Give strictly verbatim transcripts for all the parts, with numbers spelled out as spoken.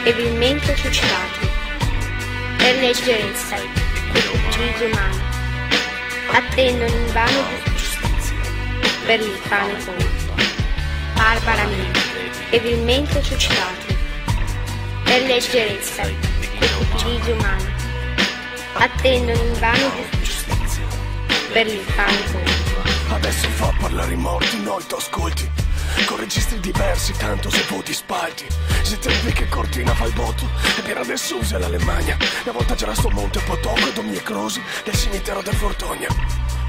e vilmente società, per legerezza, per l'utilizzo umano, attendono invano giustizia per l'infame colpo. Barbaramente e vilmente società, per legerezza, per l'utilizzo umano, attendono invano giustizia per l'infame colpo. Adesso fa parlare i morti, noi t'ascolti. Con registri diversi, tanto se voti spalti. Xe tempi che Cortina fa el boto e Piran de Susa l'Alemagna. Na volta gera sto monte Potoco e Domie Crosi del cimitero de Fortogna.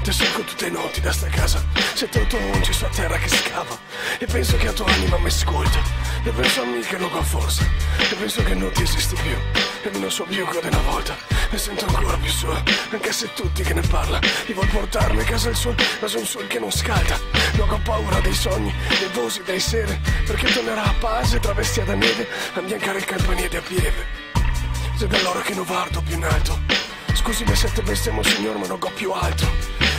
Te serco tute e noti da sta casa, se te oto ongi su a tera che scava. E penso che a to anima me scolta. E penso a mi che no go forsa. E penso che no te esisti più. E mi no so più quel de na volta. Me sento ancora più solo, anca se tuti che ne parla. I vol portarme casa el sol, ma xe un sol che no scalda. No go paura dei sogni, dei vosi, dei sere, perché tornerà a pase travestìa da neve a imbiancare el campanile de Pieve. Xe da alora che no vardo più in alto. Scusime se te bestemo, signor, ma no go più altro.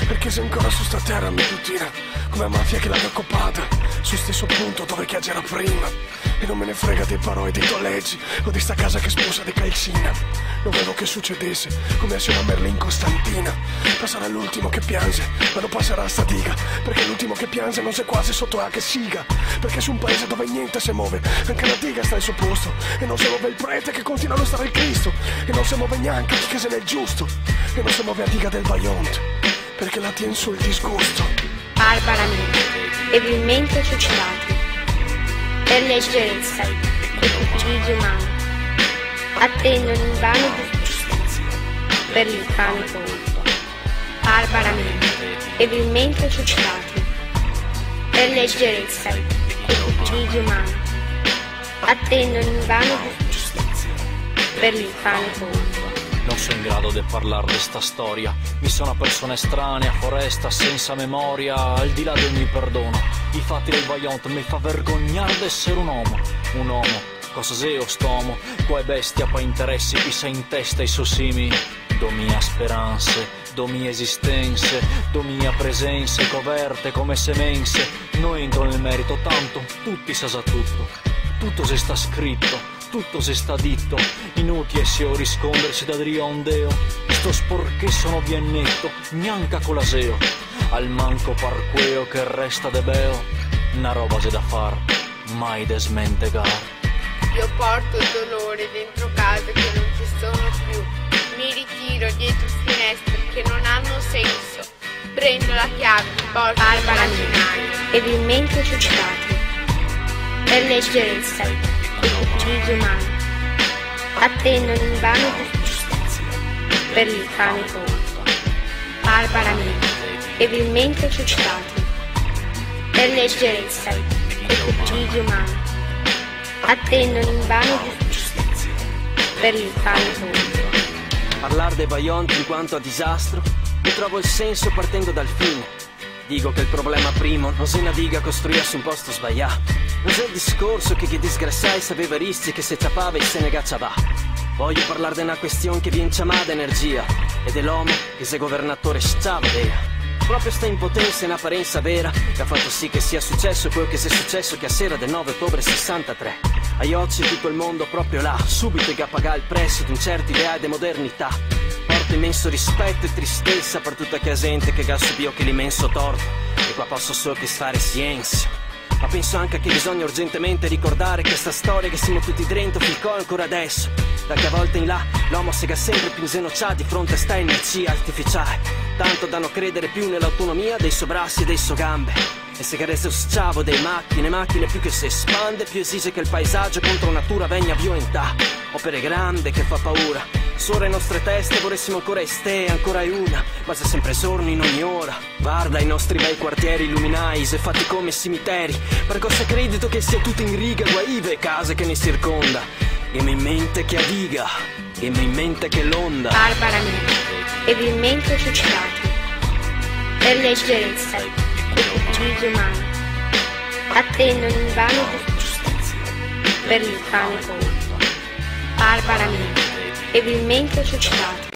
Perché xe ancora su sta tera me butina, come a mafia che la ga copata, su steso punto dove che gera prima. E no me ne frega dei paroi dei to legi o de sta casa che spusa de calcina. No volevo che sucedese come a siora Merlin Costantina. Pasarà l'ultimo che piange, ma no pasarà sta diga, perché l'ultimo che piange no xe quasi soto a che siga. Perché su un paese dove gnente se move, anca la diga sta al so posto. E no se move el prete che continua a nostrare el Cristo. E no se move gnanca chi che xe nel giusto. E no se move a diga del Vajont, perché la tien su el disgusto. Barbaramente e vilmente società, per legerezza e per l'utilizzo umano, attendono invano giustizia per l'infame colpo. Barbaramente e vilmente società, per legerezza e per l'utilizzo umano, attendono invano giustizia per l'infame colpo. Non so in grado de parlar de sta storia. Mi so na persona estranea, foresta, sensa memoria, al di là de ogni perdono. I fati del Vajont me fa vergognar d'esser un omo. Un omo. Cosa xeo st'omo? Qua xe bestia pa interesi, i se intesta i so simi. Do mia speranse, do mia esistense, do mia presense coverte come semense. No entro nel merito, tanto tuti sa za tuto. Tuto xe sta scrito, tuto xe sta dito. Inutile xe risconderse da drio a un deo. Sto sporcheso no vien neto, gnanca co l'aseo. Almanco par queo che resta de beo, na roba xe da far, mai desmentegar. Io porto il dolore dentro case che non ci sono più. Mi ritiro dietro finestre che non hanno senso. Prendo la chiave, porto il macchinario. Barbaramente e vilmente società, per legerezza e per l'utilizzo umano, attendono invano giustizia per l'infame colpo. Barbaramente e vilmente società, per legerezza e per l'utilizzo umano, attendono invano giustizia per l'infame colpo. Parlar de Vajont in quanto a disastro, mi trovo el senso partendo dal fine. Digo che el problema primo no xe na diga costruia su un posto sbalià. No xe el discorso che chi disgrasiai saveva i rischi che se ciapava e se ne ga ciavà. Vojo parlar de na question che vien ciamada energia e de l'omo che xe governatore sciavo d'ea. Proprio sta impotensa e na aparensa vera che ga fato sì che sia suceso queo che xe suceso chea sera del nove otobre sesantatré. Ai oci de tuto el mondo proprio là, subito i ga pagà el preso de un certo ideale de modernità. Porto imenso rispeto e tristesa par tuta chea zente che ga subìo chel imenso torto, e qua poso solo che fare siensio. Ma penso anca che bisogna urgentemente ricordare che sta storia che semo tuti drento fin co ancora adeso. Da chea volta in là l'omo se ga sempre più inzenocià di fronte a sta energia artificiale, tanto da no credere più nel'autonomia dei so brasi e dei so gambe. E se ga reso sciavo dei machine, machine più che se espande, più esige che el paesagio contro natura vegna violentà. Opere grande che fa paura. Sora e nostre teste voresimo ancora estea, ancora e una, ma xe sempre zorno in ogni ora. Varda i nostri bei quartieri iluminai, xe fati come cimiteri. Par cosa credito che sia tuto in riga, guaive e case che ne circonda? Ghemo in mente chea diga, ghemo in mente chea onda. Barbaramente e vilmente società, per legerezza e per l'utilizzo umano, attendono invano giustizia per l'infame colpo. Barbaramente e vilmente società.